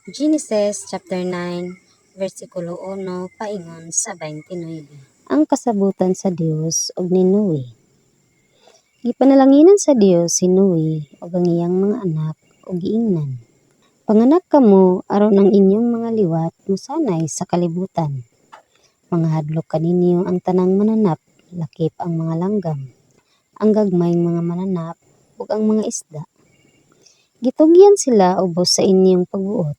Genesis chapter 9, versikulo 1 paingon sa 29. Ang kasabutan sa Dios ug ni Noe. Gipanalanginan sa Dios si Noe ug ang iyang mga anak ug giingnan, "Panganak kamo aron ang inyong mga liwat mosanay sa kalibutan. Mangahadlok kaninyo ang tanang mananap lakip ang mga langgam, ang gagmayng mga mananap ug ang mga isda. Gitugyan sila ubos sa inyong pagbuot.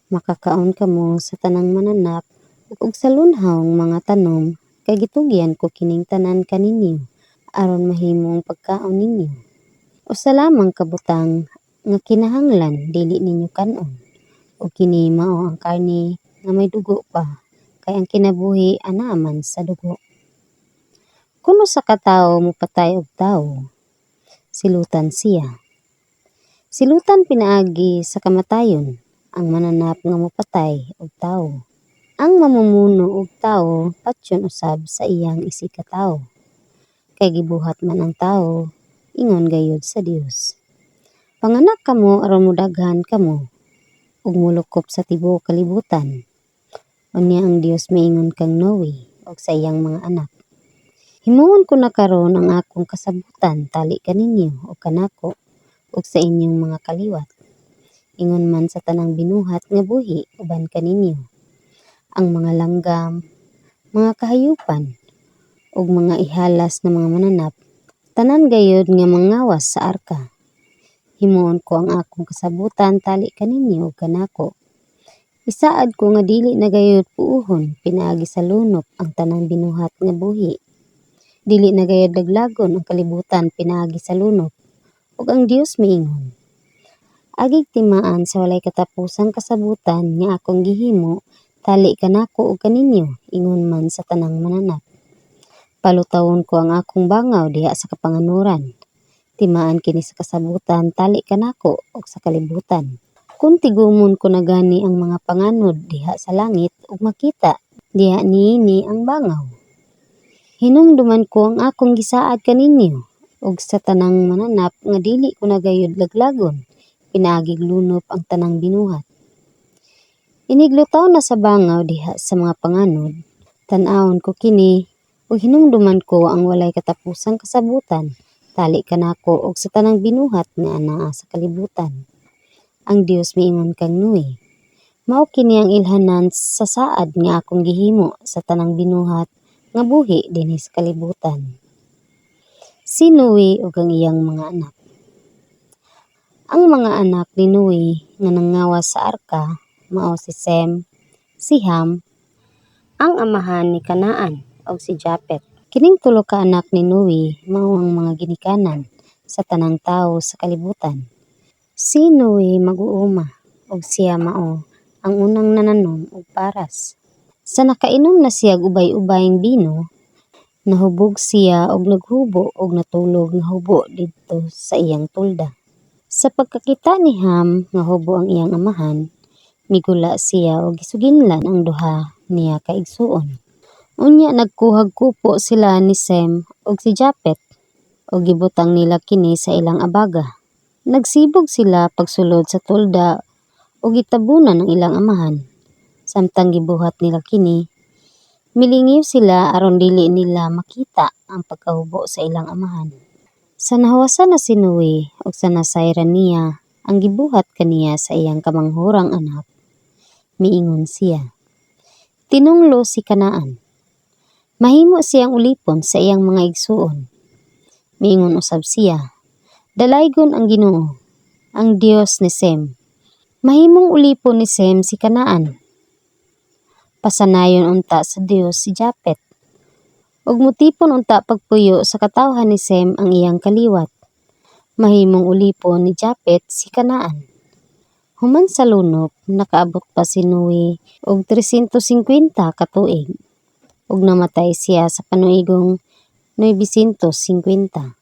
Makakaon kamo sa tanang mananap ug sa lunhawng mga tanom kay gitugyan ko kining tanan kaninyo aron mahimong pagkaon ninyo. Usa lamang ka butang nga kinahanglan dili ninyo kan-on, ug kini mao ang karne nga may dugo pa kay ang kinabuhi anaa man sa dugo. Kon usa ka tawo mopatay og tawo, silutan siya. Silutan pinaagi sa kamatayon ang mananap nga mopatay og tawo. Ang mamumuno og tawo patyon usab sa iyang isigkatawo, kay gibuhat man ang tawo ingon gayud sa Dios. Panganak kamo aron modaghan kamo ug molukop sa tibuok kalibutan." Unya ang Dios miingon kang Noe ug sa iyang mga anak, "Himuon ko na karon ang akong kasabutan tali kaninyo ug kanako ug sa inyong mga kaliwat, ingon man sa tanang binuhat nga buhi uban kaninyo, ang mga langgam, mga kahayupan, ug mga ihalas nga mga mananap, tanan gayud nga mangawas sa arka. Himuon ko ang akong kasabutan tali kaninyo ug kanako. Isaad ko nga dili na gayud puohon pinaagi sa lunop ang tanang binuhat nga buhi. Dili na gayud laglagon ang kalibutan pinaagi sa lunop." Ug ang Dios miingon, "Agig timaan sa walay katapusang kasabutan nga akong gihimo tali kanako ug kaninyo ingon man sa tanang mananap. Palutawon ko ang akong bangaw diha sa kapanganoran. Timaan kini sa kasabutan tali kanako ug sa kalibutan. Kon tigumon ko na gani ang mga panganod diha sa langit ug makita diha niini ang bangaw. Hinumduman ko ang akong gisaad kaninyo ug sa tanang mananap nga dili ko na gayud laglagon pinaagig lunop ang tanang binuhat. Iniglutaw na sa bangaw diha sa mga panganod, tan-awon ko kini ug hinumduman ko ang walay katapusang kasabutan tali kanako ug sa tanang binuhat nga anaa sa kalibutan." Ang Dios miingon kang Noe, "Mao kini ang ilhanan sa saad nga akong gihimo sa tanang binuhat nga buhi dinhi sa kalibutan." Si Noe ug ang iyang mga anak. Ang mga anak ni Noe nga nangawas sa arka mao si Sem, si Ham, ang amahan ni Canaan, ug si Japet. Kining tulo ka anak ni Noe mao ang mga ginikanan sa tanang tawo sa kalibutan. Si Noe mag-uuma ug siya mao ang unang nananom og paras. Sa nakainom na siyag ubay-ubayng bino, nahubog siya og naghubo og natulog nga hubo didto sa iyang tolda. Sa pagkakita ni Ham nga hubo ang iyang amahan, migula siya ug gisuginlan ang duha niya ka igsuon. Unya nagkuhag kupo sila ni Sem ug si Japet ug gibutang nila kini sa ilang abaga. Nagsibog sila pagsulod sa tolda ug gitabunan ang ilang amahan. Samtang gibuhat nila kini, milingiw sila aron dili nila makita ang pagkahubo sa ilang amahan. Sa nahuwasan na si Noe ug sa nasayran niya ang gibuhat kaniya sa iyang kamanghurang anak, miingon siya, "Tinunglo si Canaan. Mahimo siyang ulipon sa iyang mga igsuon." Miingon usab siya, "Dalaygon ang Ginoo, ang Dios ni Sem. Mahimong ulipon ni Sem si Canaan. Pasanayon unta sa Dios si Japet. Ug motipon unta pagpuyo sa katawhan ni Sem ang iyang kaliwat. Mahimong ulipon ni Japet si Canaan." Human sa lunop, nakaabot pa si Noe og 350 ka tuig, ug namatay siya sa panuigong 950.